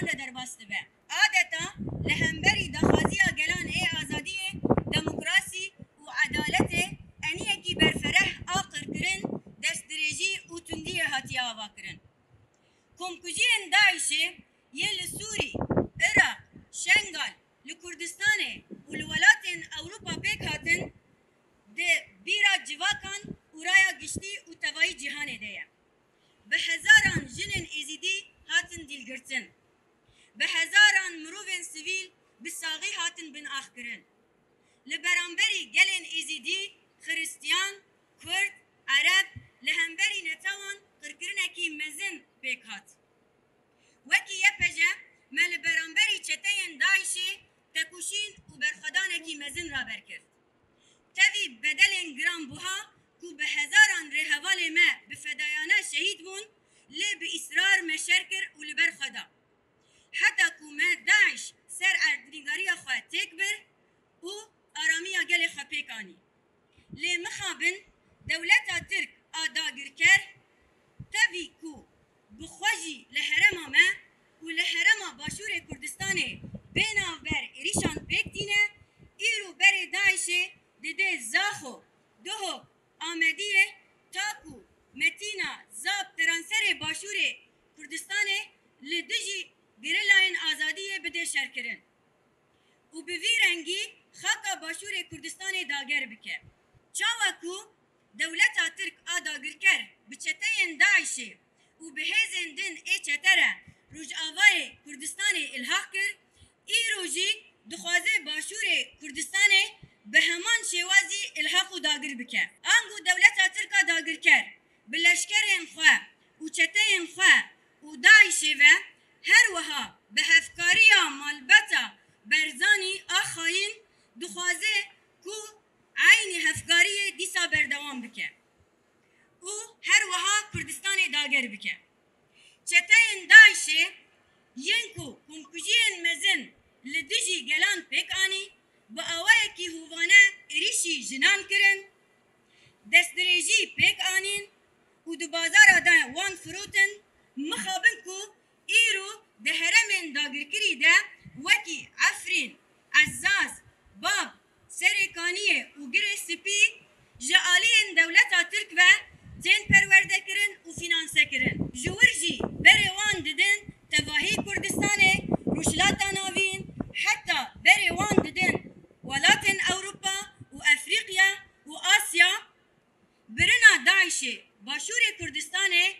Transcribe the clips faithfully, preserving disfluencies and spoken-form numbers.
de derbas dibe. Adeta li hemberî daxwaziya gelan ê azadiyê, demokrasî û edaletê eniyekî berfereh a qirkirin, destdirêjî û tundiyê hatiye avakirin. Komkujiyên DAIŞê yê li Sûrî, Iraq, Şengal, li Kurdistanê û li welatên Ewropa pêk hatin, di bîra civakan û raya giştî û tevayî cîhanê de ye. Bi hezaran jinên Êzîdî hatin dîlgirtin. Bi hezaran mirovên sivîl bi saxî hatin binaxkirin. Li beramberî gelên Êzîdî, Xiristiyan, Kurd, Ereb li hemberî netewan qirkirinekî mezin pêk hat. Wekî Y P J me li beramberî çeteyên DAIŞê tekoşîn û berxwedanekî mezin raber kir. Tevî bedelên giranbuha ku bi hezaran rêhevalê me bi fedayane şehîd bûn, lê bi îsrar me şer kir û li ber xwe da. Heta ku me DAIŞ ser erdnîgariya xwe têk bir û aramiya gelê xwe pêk anî. Lê mixabin dewleta Tirk a dagirker, tevî ku bi xwe jî li herêma me û li herêma Başûrê Kurdistanê bê navber êrîşan pêk tîne, îro berê DAIŞê didê Zaxo, Duhok, Amediyê, ta ku Metîna Zap teranserê Başûrê Kurdistanê li dijî gerîlayên azadiyê bidê şerkirin û bi vî rengî xaka Başûrê Kurdistanê dager bike. Çawa ku dewleta Tirk a dagirker bi çeteyên DAIŞê û bi hêzên din ê çete re Rojavayê Kurdistanê îlhaq kir, îro jî dixwaze Başûrê Kurdistanê bi heman şêwazî îlhaq û dagir bike. Ango dewleta Tirk a dagirker bi leşkerên xwe û çeteyên xwe û DAIŞê ve her wiha bi hevkariya malbata Berzanî a xayîn dixwaze ku eynî hevkariyê dîsa berdewam bike û her wiha Kurdistanê dager bike. Çeteyên DAIŞê yên ku komkujiyên mezin li dijî gelan pêk anî, bi awayekî hovane êrîşî jinan kirin, destdirêjî pêk anîn û di bazara de wan firotin, mixabin ku îro di herêmên dagirkirî de wekî Efrîn, Ezaz, Bab, Serê Kaniyê û Girê Spî ji aliyên dewleta Tirk ve tên perwerdekirin û fînansekirin. Ji wir jî berê wan didin tevahî Kurdistanê, Rojhilata Navîn, heta berê wan didin welatên Ewropa û Efrîqya û Asya. Birina DAIŞê Başûrê Kurdistanê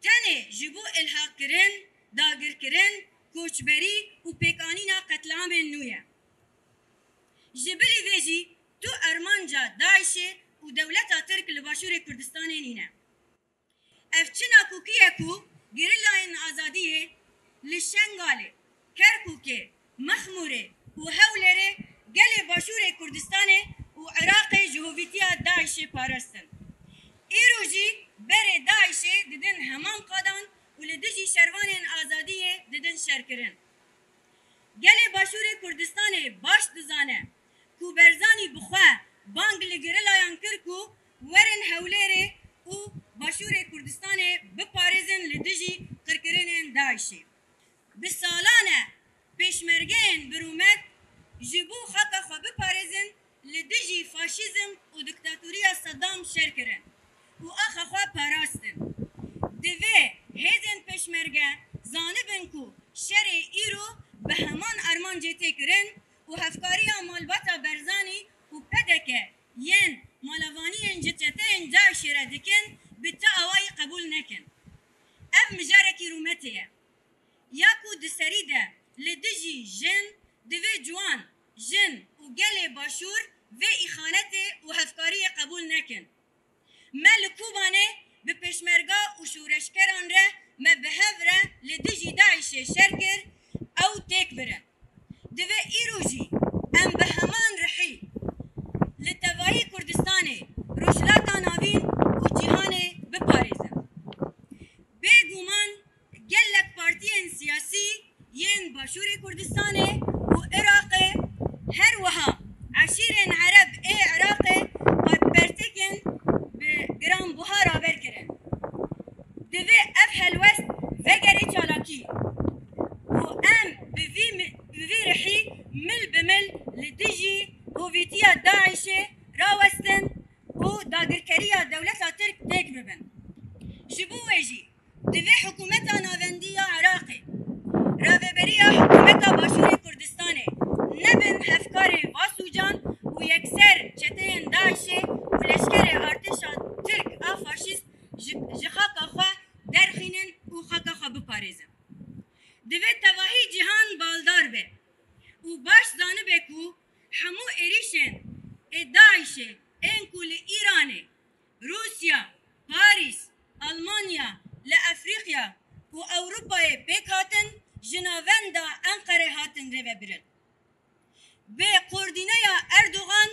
tenê ji bo îlhaqkirin, dagirkirin, koçberî û pêkanîna qetliamên nû ye. Ji bilî vê jî tu armanca DAIŞê û dewleta Tirk li Başûrê Kurdistanê nîne. Ev çi nakokî ye ku gerîlayên azadiyê li Şengalê, Kerkûkê, Mexmûrê û Hewlêrê gelê Başûrê Kurdistanê û Iraqê ji hovîtiya DAIŞê parastin. Îro jî berê DAIŞê didin heman qadan û li dijî şervanên azadiyê didin şerkirin. Gelê Başûrê Kurdistanê baş dizane ku Berzanî bi xwe bang li gerîlayan kir ku werin Hewlêrê û Başûrê Kurdistanê biparêzin li dijî qirkirinên DAIŞê. Bi salan e pêşmergeyên birûmet ji bo xaka xwe biparêzin li dijî faşîzm û dîktatoriya Saddam şer kirin û axa xwe parastin. Divê hêzên pêşmerge zanibin ku şerê îro bi heman armancê tê kirin û hevkariya malbata Berzanî û P D K yên malavaniyên ji çeteyên DAIŞê re dikin bi ti awayî qebûl nekin. Ev mijarekî rûmetê ye. Ya ku di serî de li dijî jin, divê ciwan, jin û gelê Başûr vê îxanetê û hevkariyê qebûl nekin. Me li Kobanê bi pêşmerga û şoreşgeran re me bi hev re li dijî DAIŞê şer kir, ew têk birin. Divê îro jî em bi heman rihî li tevayî Kurdistanê, Rojhilata Navîn û cîhanê biparêzin. Bêguman gelek partiyên siyasî yên Başûrê Kurdistanê û Iraqê, her wiha eşîrên Ereb ê Iraqê pertekên bi giranbuha raber kirin. Divê ev helwest vegerê çalakî û Tevahî cîhan baldar be û baş zanibe ku hemû êrîşên ê DAIŞê ên ku li Îranê, Rûsya, Parîs, Almanya, li Efrîqya û Ewropayê pêk hatin, ji navenda Enqerê hatin rêvebirin. Bi koordîneya Erdogan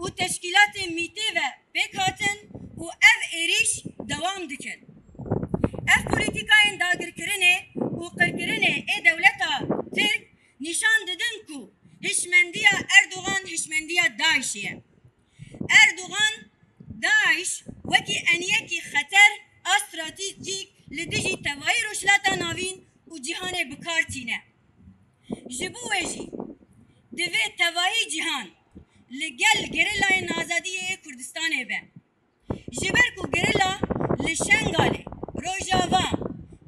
û teşkîlatê MÎT'ê ve pêk hatin û ev êrîş dewam dikin. Ev polîtîkayên dagirkirinê û qirkirinê ê dewleta Tirk nîşan didin ku hişmendiya Erdogan hişmendiya DAIŞ'ê ye. Erdogan DAIŞ wekî eniyekî xeter a stratejîk li dijî tevayî Rojhilata Navîn û cîhanê bi kar tîne. Ji bo wê jî divê tevayî cîhan li gel gerîlayên azadiyê yê Kurdistanê be. Ji ber ku gerîla li Şengalê, Rojava,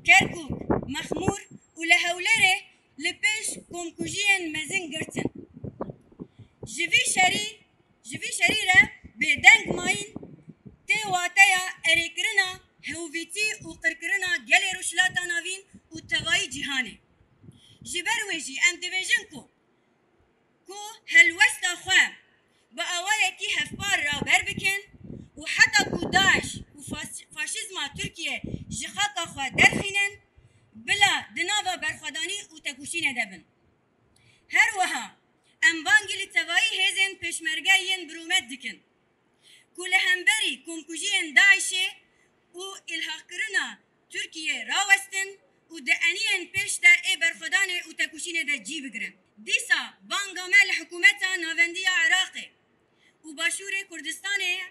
Kerkûk, Mexmûr û li Hewlêrê li pêş komkujiyên mezin girtin. Ji vî şerî, ji vî şerî re bêdeng mayîn tê wateya erêkirina hevvîtî û qirkirina gelê Rojhilata Navîn û tevayî cîhanê. Ji ber wê jî em dibêjin ku, ku helwesta xwe bi awayekî hevpar raber bikin û heta ku DAIŞ û fas-, faşîzma Tirkiye ji xaka xwe derxînin, bila di nava berxwedanî û tekoşînê de bin. Her wiha em bangî li tevayî hêzên pêşmerge yên birûmet dikin ku li hemberî komkujiyên DAIŞ'ê û îlhaqkirina Tirkiyê rawestin û di eniyên pêş de ê berxwedanê û tekoşînê de cî bigirin. Dîsa banga me li hikûmeta navendî ya Iraqê û Başûrê Kurdistanê ye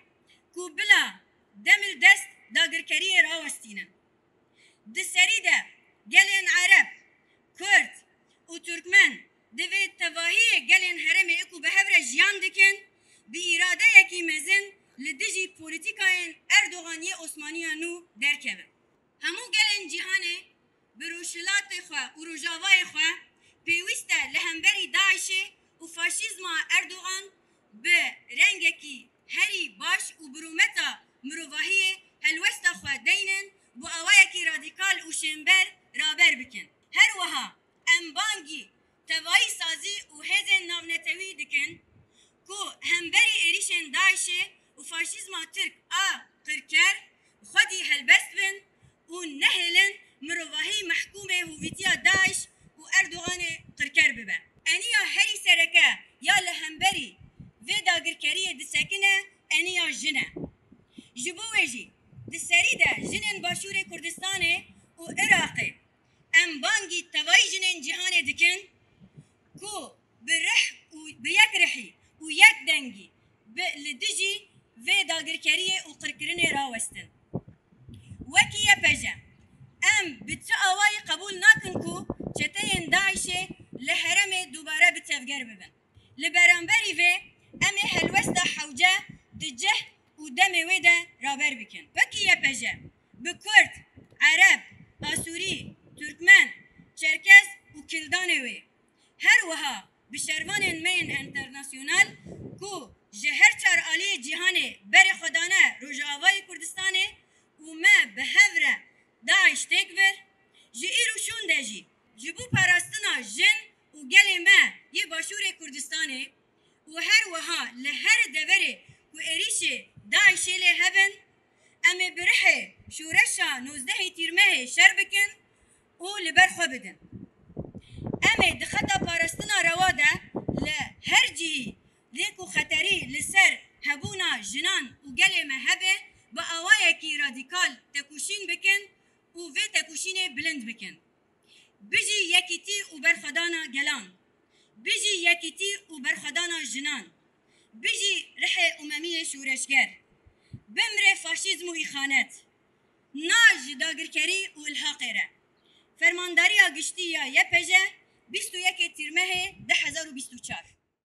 ku bila dem li dest dagirkeriyê rawestînin. Di serî de gelên Ereb, Kurd û Turkmen di vê tevahiyê gelên herêmê ê ku bi hev re jiyan dikin, bi îradeyekî mezin li dijî polîtîkayên Erdogan yê Osmaniya nû derkevin. Hemû gelên cîhanê bi Rojhilatê xwe û Rojavayê xwe pêwîst e li hemberî DAIŞ'ê û faşîzma Erdogan bi rengekî herî baş û bi rûmeta mirovahiyê helwesta xwe deynin, bi awayekî radîkal û şênber raber bikin. Her wiha em bangî tevayî sazî û hêzên navnetewî dikin ku hemberî êrîşên DAIŞ'ê û faşîzma Tirk a qirker xwedî helbest bin û nehêlin mirovahî mehkûmê hovîtiya DAIŞ û Erdoganê qirker bibe. Eniya herî sereke ya li hemberî vê dagirkeriyê disekine eniya jin e. Ji bo wê jî di serî de jinên Başûrê Kurdistanê û Iraqê em bangî tevayî jinên cîhanê dikin ku bi rih û bi yek rihî û yek dengî bi li dijî vê dagirkeriyê û qirkirinê rawestin. Wekî Y P J, em bi ti awayî qebûl nakin ku çeteyên DAIŞ'ê li herêmê dubare bi tevger bibin. Li beramberî vê, em ê helwesta hewce di cih û demê wê de raber bikin. Wekî Y P J, bi Kurd, Ereb, Asûrî, Turkmen, Çerkez û Kildanê wê, her wiha bi şervanên me yên enternasyonal ku ji her çar aliyê cîhanê berê xwe dane Rojavayê Kurdistanê û me bi hev re DAIŞ têk bir, ji îro şûn de jî ji bo parastina jin û gelê me yê Başûrê Kurdistanê û her wiha li her deverê ku êrîşê DAIŞ'ê lê hebin, em ê bi rihê şoreşa nozdehê Tîrmehê şer bikin û li ber xwe bidin. Em ê di xeta parastina rewa de li her cihî lê ku xeterî li ser hebûna jinan û gelê me hebe, bi awayekî radîkal tekoşîn bikin û vê tekoşînê bilind bikin. Bijî yekîtî û berxwedana gelan! Bijî yekîtî û berxwedana jinan! Bijî rihê umemiyê şoreşger! Bimre faşîzm û îxanet! Na ji dagirkerî û ilhaqê re! Fermandariya Giştî ya Y P J, bîst û yekê Tîrmehê du hezar û bîst û çar.